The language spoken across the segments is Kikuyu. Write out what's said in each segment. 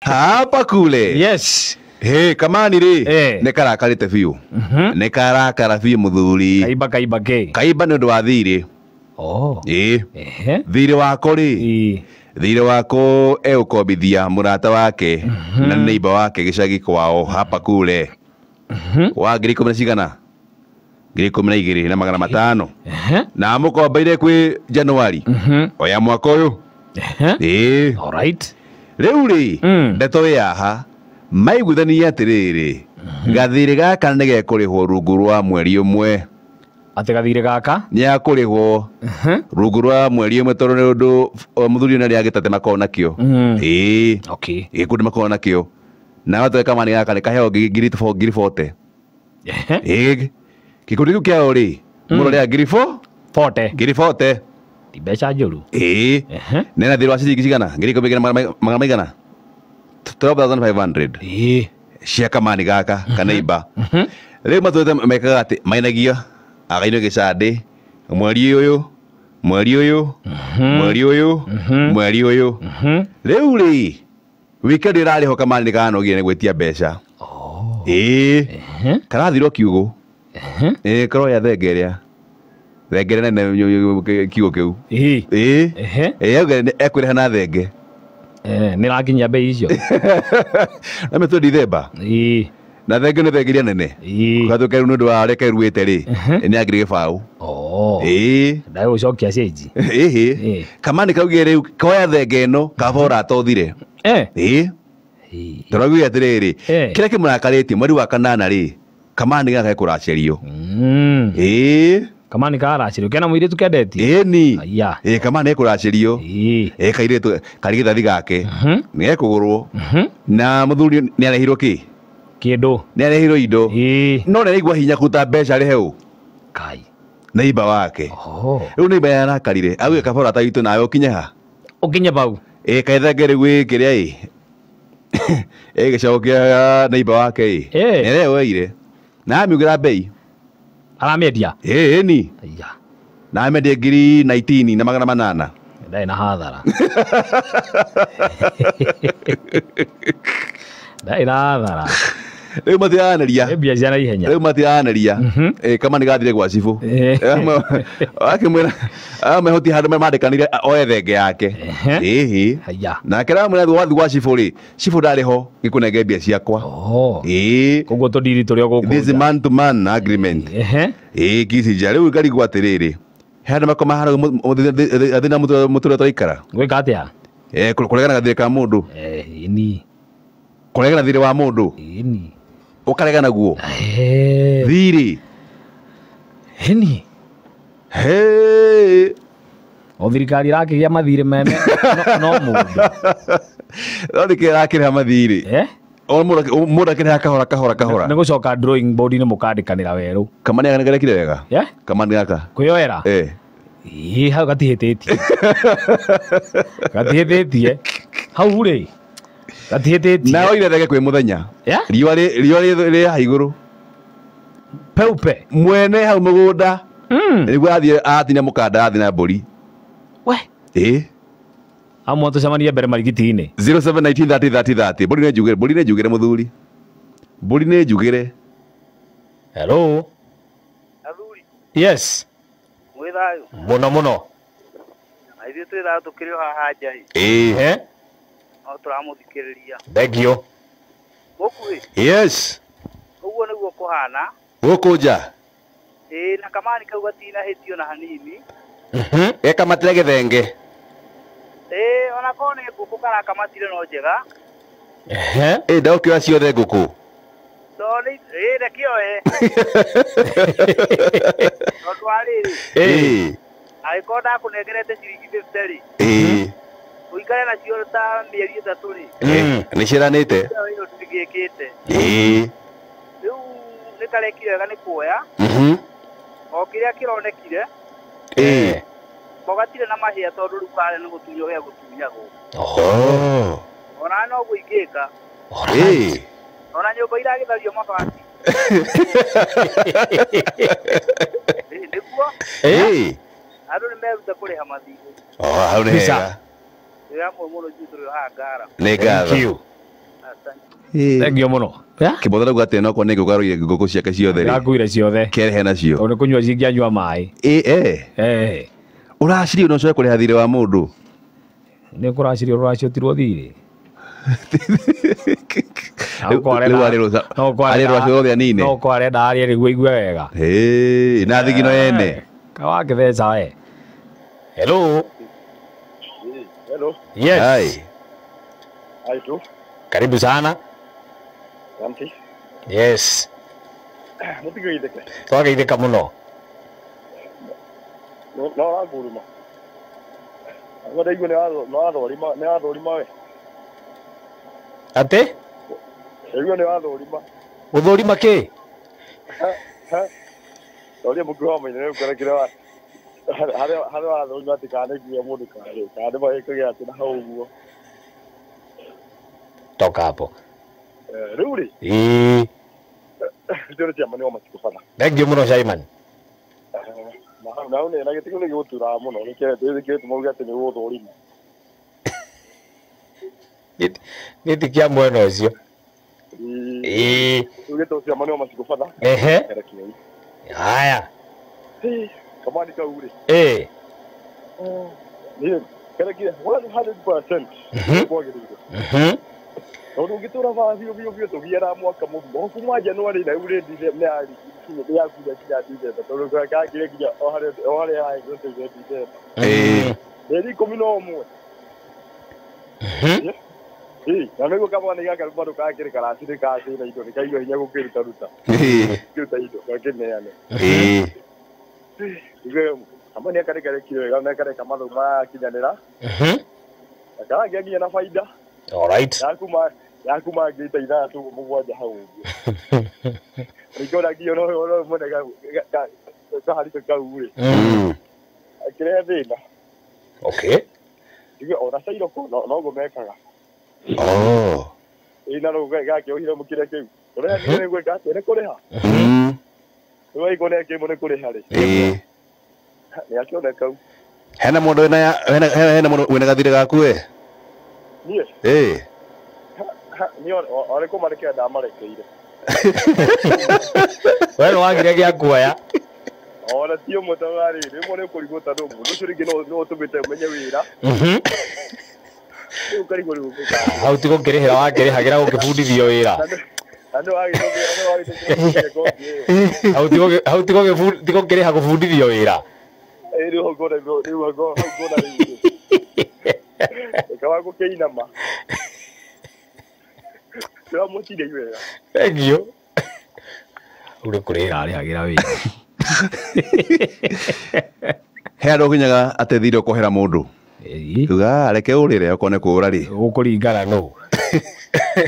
Hapa kule. Yes. Hey, kamani rĩ Eh. nĩ karakarĩte biũ. Nĩ karakara biũ mũthuri. Kaiba kaiba ke. Kaiba nĩ ũndũ wa thirĩ. Oh. Ĩĩ. Ehe. Thirĩ wako rĩ. Ĩ. Thirĩ wako egũkombithia mũrata wake na neighbor wake gĩcagi kwao hapa kule. Wa 10,000 na cigana? 12,500. Ehe. Na amũkombeire kwĩ Januari. Oya mwaka ũyũ. Ehe. Ĩĩ. All right. Rĩu rĩ ndeto ĩ haha maiguithanirie atĩrĩrĩ gathirĩ gaka nĩ gekũrĩhwo rungu rwa mweri ũmwe. Atĩ gathirĩ gaka nĩ akũrĩhwo rungu rwa mweri ũmwe tondũ nĩ ũndũ mũthuri ũyũ nĩ agĩtate makoragwo nakĩo. Ĩĩ. Okay. Gĩkundi makoragwo nakĩo na watwe kamani gaka nĩ kaheo 40,000. Ehe. Ĩĩ. Gĩkundi kĩu kĩao rĩ mũndũ arĩhaga 40. 40,000. Ti mbeca njũru. Ĩĩ. Ehe. Nena thirĩ wa ciringi cigana? 10,000 maigana? 12,500. Ĩĩ. Cia kamani gaka kaneiba. Rĩu matũrĩte mekaga atĩ mainagia againio gĩcandĩ mweri ũyũ mweri ũyũ mweri ũyũ mweri ũyũ. Rĩu rĩ weekend ĩrarĩho kamani nĩ karanogire nĩ gwĩtia mbeca. Oh. Ĩĩ. Ehe. Karathirwo kiugũ. Ehe. Ĩĩ karoya thenge ĩrĩa thenge ĩrĩa nene kiugũ kĩu. Ĩĩ. Ĩĩ. Ehe. Ĩĩ auga ekũrĩha na thenge. Eh, nĩ rakinyia bei icio. Na mĩtwe Dithemba. Ĩĩ. Na thenge nĩ thenge iria nene. Ĩĩ. Gatũke rĩu nĩ ũndũ wa ũrĩa keruĩte rĩ nĩ ya 0.20. Oh. Ĩĩ. Ndagũcokia cenji. Ĩhĩ. Ĩĩ. Kamani kaugire rĩu koya thenge ĩno kaba ũratothire. Eh. Ĩĩ. Ĩĩ. Tũraugire atĩrĩrĩ Eh. kĩrĩa kĩmũrakarĩtie mweri wa kanana rĩ kamani gaka gekũracerio. Ĩĩ. Kamani karacĩrio kena mũirĩtu kendetie. Ĩni. Aya. Ĩĩ kamani gekũracerio. Ĩĩ. Ĩĩ kairĩtu karigithathi gake nĩ gekũgũrwo. Na mũthuri nĩ arehirwo kĩ? Kĩndũ. Nĩ arehirwo indo. Ĩĩ. No nĩ araigua hinya kũruta mbeca arĩhe ũ? Kai. Neighbor wake. Oh. Rĩu neighbor yarakarire auge kaba ũrata witũ nawe ũkinye ha? Ũkinye bau. Ĩĩ kaithenge rĩu ĩ kĩrĩa ĩ ĩ gĩcaũ kĩa neighbor wake ĩ. Ĩ. Nĩ areoeire. Na amiugĩra mbei. Aramĩendia? Ĩĩ ĩni. Aya. Na amendie 19,800. Ndarĩ na hathara. Ndarĩ na hathara. Rĩu matiranĩria. Nĩ mbia cia naihenya. Rĩu matiranĩria. Ĩ kamani gathire gwa cibũ. Akĩmwĩra amehoti handũ mandĩkanire oe thenge yake. Ĩhĩ. Haya. Nake aramwĩra wathi gwa cibũ rĩ cibũ ndarĩ ho ngĩkũnenge mbia ciakwa. Oh. Ĩĩ. Koguo tũndiri tũrĩ o gũkũ. This is man to man agreement. Ehe. Ĩĩ kicija rĩu ngarigwo atĩrĩrĩ he andũ makoma hara thĩna mũtũrĩre tũraikara. Gwĩka atĩa? Eh, kũregana gathirĩ ka mũndũ. Eh, ĩni. Kũregana thirĩ wa mũndũ. Ĩni. Ũkaregana naguo. Eh. Thirĩ. Ĩni. Hey. O thirikari ĩrakĩgĩa mathirĩ mene no mũndũ. No nĩkĩ ĩrakĩrĩha mathirĩ? Eh? O mũndũ akĩrĩha kahora kahora kahora. Nĩ gũcoka drawing board nĩ mũkandĩkanĩra werũ. Kamani gaka nĩkarekire wega? Eh? Kamani gaka. Kwĩyoera? Eh. Ĩĩ hau gatihĩtĩtie. Gatihĩtĩtie. Hau rĩ. Gatihĩtĩtie. Na oire thenge kwĩ mũthenya. Yeah? Riũa rĩ haha igũrũ. Peupe. Mwene hau mũgũnda. Nĩguo athiĩ atinia mũkanda athiĩ na mbũri. We. Ĩĩ. Amwe tũcemanie mbere marigiti-inĩ. 0719303030. Mbũri nĩ njugĩre, mbũri nĩ njugĩre mũthuri. Mbũri nĩ njugĩre. Hello. Athuri. Yes. Mwĩ thayũ? Mũno mũno. Na ithuĩ twĩ thayũ tũkĩrĩ o haha nja ĩ. Ĩĩ. Eh? No tũramũthikĩrĩria. Thank you. Mũkuhĩ? Yes. Ũguo nĩguo kũhana. Gũkũ nja. Ĩĩ na kamani kau gatinahĩtio na hanini. Gekamatĩre gĩthenge. Ĩĩ ona korwo nĩ ngũkũ karakamatire no njega. Ehe. Ĩĩ ndagũkĩoya ciothe ngũkũ. Tondũ nĩ ĩĩ reke oe. Tondũ wa rĩrĩ. Ĩĩ. Angĩkorwo ndakũnengerete ciringi 50 rĩ. Ĩĩ. Ũikare nacio ta mĩeri 3 rĩ. Nĩ ciĩranĩte. Ĩyo ndĩgĩkĩte. Ĩĩ. Rĩu nĩ karekire wega nĩ kuoya. O kĩrĩa kĩronekire. Ĩĩ. Ko gatirĩ na mahĩa tondũ rĩu karĩa nĩ gũtunywo gĩa gũtunyagwo. Oh. Ona noguo ingĩka. Ĩĩ. Ona nyũmba iragĩthario mabati. Nĩguo. Ĩĩ. Andũ nĩ meruta kũrĩha mathirĩ. Oh, hau nĩ hega. Wĩ hamwe mũno ithuĩ tũrĩ o haha Ngara. Nĩ ngatho. Thank you. Thank you muno. Kĩbotha rauga atĩ no korwo nĩ ngũkũ aroire ngũkũ ciake ciothe rĩ. Akuire ciothe. Kerehe nacio. Tondũ kũnyua cingĩanyua maĩ. Ĩ. Ũracirio no ũcoke kũrĩha thirĩ wa mũndũ. Nĩ kũracirio rũracio tirwo thirĩ. Rĩu arĩ rũracio rwothe anine. No ko arenda arie nĩguo aigue wega. Na thigino yene. Kawakĩtheca we. Hello. Hello. Yes. Hi. Hi tu. Karibu sana. Asante. Yes. Mũtigeithĩke. Twageithĩka mũno. No ranguruma. Agwa ndaigua nĩ wathũrima we. Atĩ? Ndaigua nĩ wathũrima. Gũthũrima kĩ? Toria mũkuru wa maithe nĩ kĩrĩa wa harĩa wathũrima atĩ kana nĩ mũndũ kana nĩ magĩkagĩa atĩ na hau ũguo. Toka hapo. Rĩu rĩ? Ĩĩ. Ndĩrĩ ciama nĩ wa matukũ bana. Thank you mũno Simon. Na hau nĩ na gĩtĩ kĩu nĩ gĩgũturaga mũno nĩkĩo gĩtũma uge atĩ nĩ gũgũthũrima. Nĩ ti kĩa mwena ũcio. Ĩĩ. Tugĩte ciama nĩ wa matukũ bana. Ehe. Haya. Kamani kau rĩ. Ĩĩ. Niĩ kĩrĩa 100% kwagĩrĩire. Tondũ ũngĩtũra bara biũ biũ biũ tũgiaga mwaka mũgima kuma January na rĩu rĩ nĩ yakuire nginya December tondũ kakire nginya o harĩa yagĩrĩire December. Mĩeri 11. Ĩĩ, na nĩguo kamwana gaka bado kakĩrĩ karacirĩ kacĩra indo nĩ kaigua hinya gũkĩruta ruta. Gũkĩruta indo gakĩneane. Kamwana gaka nĩ karekire wega na kareka mathomo makinyanĩra. Na karagĩa nginya na baida. All right. Yakuma ngita 6 7 hau ũguo. Rĩngĩ nginya no mwene kaharito kau rĩ. Akĩrehe thĩna. Okay. Ndige ona cairoko noguo mekaga. Oh. Ĩ na rĩu gakĩohire mũkĩre kĩu. Ũrĩa nĩ gwĩka atĩa nĩ kũrĩha. Rĩu aigua nĩ akĩmwo nĩ kũrĩha rĩ. Ĩĩ. Nĩ akĩona kau. Hena mũndũ wĩna hena mũndũ wĩna gathirĩ gaku we? Niĩ? Ĩĩ. Niĩ orĩ kũmarekera ndamarekeire. We nĩ wagire gĩa kuoya. Ona ti ũmwe tondũ rĩ rĩmwe nĩ ũkũrigwo tondũ mũndũ ũcio rĩngĩ no ũtũmĩte ũmenye wĩra. Rĩu ũkarigwo rĩu ũgĩka. Hau ti gũkĩrĩhĩra wakĩrĩhagĩra gũkĩbundithio wĩra. Na nĩ wagĩtũmĩra ĩyo. Hau ti gũkĩrĩha gũbundithio wĩra. Ĩĩ rĩu hau ngona rĩu hau ngona rĩu. Ĩkawa gũkĩinama. Ndĩramũtire wega. Thank you. Ũrĩ kũrĩhĩra arĩhagĩra wĩra. He andũ ũkinyaga atĩ thirĩ ũkohera mũndũ. Uga reke ũrĩre okorwo nĩ kũũra rĩ. Ũkũringana nũ.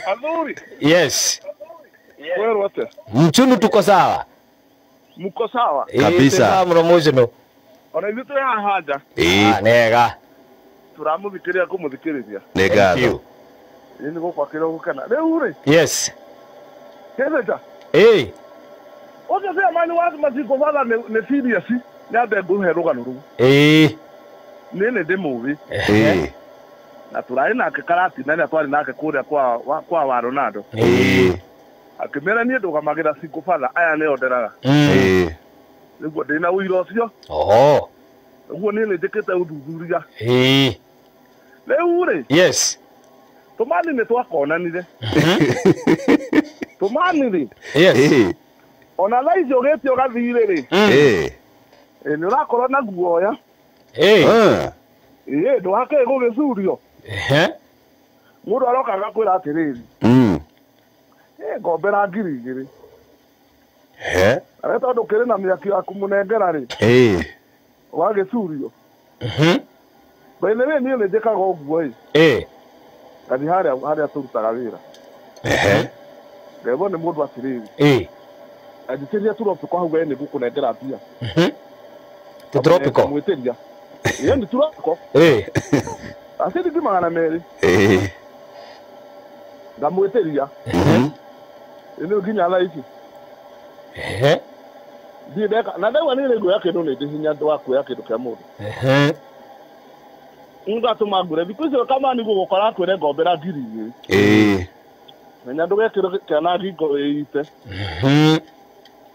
Athuri. Yes. Wewe atĩa? Mchunu tuko sawa. Mko sawa? Kabisa. Mũno mũcino. Ona ithuĩ twĩ haha nja. Ĩĩ. Nĩega. Tũramũthikĩrĩria kũmũthikĩrĩria. Nĩ ngatho. Ĩĩ nĩ gũkwakĩra gũkena. Rĩu rĩ. Yes. Kĩthĩnja. Ĩĩ. Ũcio ciamani wa mathiko batha nĩ serious nĩ ambe ngũhe rũgano rũu. Ĩĩ. Niĩ nĩ ndĩmũĩ. Ĩĩ. Na tũrarĩ nake karatina na twarĩ nake kũrĩa kwa wa Ronaldo. Ĩĩ. Akĩmera niĩ ndũgamagĩra Cinco Father aya nĩo nderaga. Ĩĩ. Nĩguo ndĩna ũira ũcio. Oho. Ũguo niĩ nĩ njĩkĩte ũthuthuria. Ĩĩ. Rĩu rĩ. Yes. Tũmani nĩ twakonanire. Tũmani rĩ. Yes. Ĩĩ. Ona thaa ici ũgĩte ũgathirĩ rĩ. Ĩĩ. Ĩ nĩ ũrakorwo na guoya. Ĩĩ. Ĩĩ ndũgakĩe gũgĩcurio. Ehe. Mũndũ aroka agakwĩra atĩrĩrĩ. Ĩ ngombera 2,000. He. Nawe tondũ ũkĩrĩ na mĩaki ya kũmũnengera rĩ. Ĩĩ. Ũgagĩcurio. By the way niĩ nĩ njĩkaga ũguo ĩ. Ĩĩ. Ngathiĩ harĩa tũrutaga wĩra. Ehe. Ngerwo nĩ mũndũ atĩrĩrĩ. Ĩĩ. Anjĩtĩria tũropiko hau we nĩ ngũkũnengera mbia. Tũtropiko? Ngamwĩtĩria. Ĩĩ nĩ tũropiko. Ĩĩ. Aciringi 200. Ĩĩ. Ngamwĩtĩria. Ĩ nĩ nginya thaa ici. Ehe. Ndiĩ ndeka na ndaigua niĩ nĩ nguoya kĩndũ nĩ ndĩ hinya wa kuoya kĩndũ kĩa mũndũ. Ehe. Ngatũma ngũre thikũ icio kama nĩ gũgũkora akwĩre ngombera 2,000. Ĩĩ. Menya ndũgekĩre kĩana ngingo ĩite.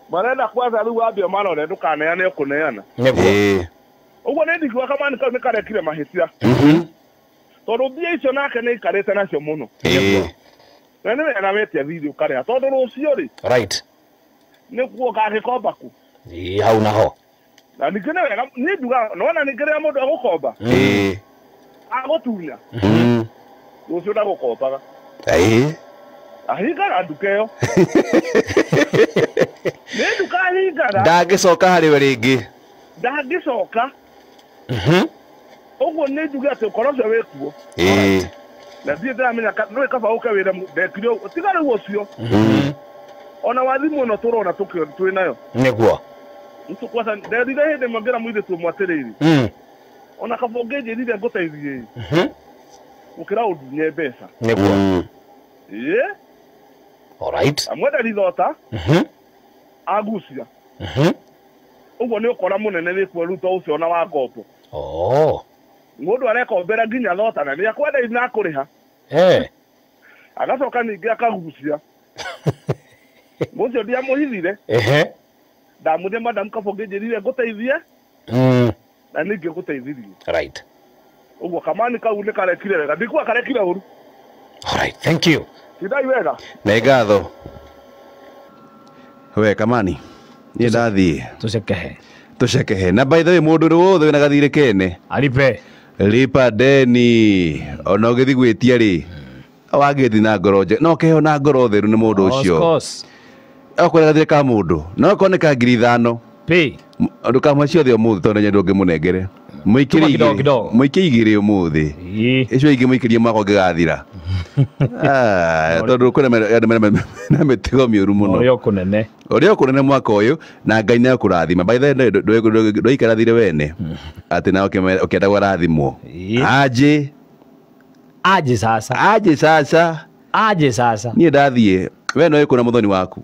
Marenda kwanza rĩu wambia marore ndũkaneane ũkũneana. Nĩguo. Ũguo nĩ ndikuga kamani kau nĩkarekire mahĩtia. Tondũ mbia icio nake nĩ aikarĩte nacio mũno. Na nĩ wega wetia thirĩ ũkarĩha tondũ rũciũ rĩ. Right. Nĩguo ũgagĩkomba kũ. Ĩĩ hau naho. Na ningĩ nĩ wega niĩ ndugaga nĩwona ningĩ rĩrĩa mũndũ agũkomba. Agũtunya. Rũciũ ndagũkombaga. Ahingaga nduka ĩyo. Nĩ nduka ahingaga. Ndangĩcoka harĩ we rĩngĩ. Ndangĩcoka. Ũguo nĩ njuge atĩ ũkora ũcio wĩ kuo. Na thiĩ ndĩramenya nĩũĩ kaba ũke wĩra ndekire ũguo. Tiga rĩu ũcio. Ona wa thimũ ĩno tũrona twĩ nayo. Nĩguo. Kwanza nderire hĩndĩ ĩmwe ngĩra mũirĩtu ũmwe atĩrĩrĩ. Ona kaba ũngĩnjĩrire ngũteithie ĩ. Gũkĩra ũndunye mbeca. Nĩguo. Ĩĩ. All right. Amwenderi thota. Agucia. Ũguo nĩ ũkora mũnene wĩkuo rĩu to ũcio ona wa ngombo. Oh. Mũndũ arekombera nginya thota na nĩakwenda na akũrĩha. Agacoka ningĩ akagucia. Mũcio ndiamũhithire. Ndamwĩrire madam kaba ũngĩnjĩrire ngũteithie. Na ningĩ ngũteithirie. Right. Ũguo kamani kau nĩ karekire wega. Ndikuga karekire ũru. All right, thank you. Sidai wega. Nĩ ngatho. We kamani. Niĩ ndathiĩ. Tũcekehe. Tũcekehe. Na by the way mũndũ wothe wĩna gathirĩ kene. Aripe. Lipa deni. Ona ũgĩthiĩ gwĩtia rĩ. Wagĩthiĩ na ngoro njega. No ũkĩheo na ngoro theru nĩ mũndũ ũcio. Of course. Okorwo gathirĩ ka mũndũ. No okorwo nĩ ka 5,000. Pay. Ndũkamũhe ciothe ũmũthĩ tondũ nĩ ndũngĩmũnengere. Mũikĩrie igĩrĩ. Mũikie igĩrĩ ũmũthĩ. Icio ingĩ mũikĩrie mwaka ũngĩgathira. Tondũ kwĩna andũ mena mĩtigo mĩũru mũno. Ũrĩa ũkũnene. Ũrĩa ũkũnene mwaka ũyũ na Ngai nĩ akũrathima. By the way ndũikara thirĩ wene. Atĩ nawe ũkĩenda kũrathimwo. Aje. Aje sasa. Aje sasa. Aje sasa. Niĩ ndathiĩ. We no wĩkũ na mũthoni waku.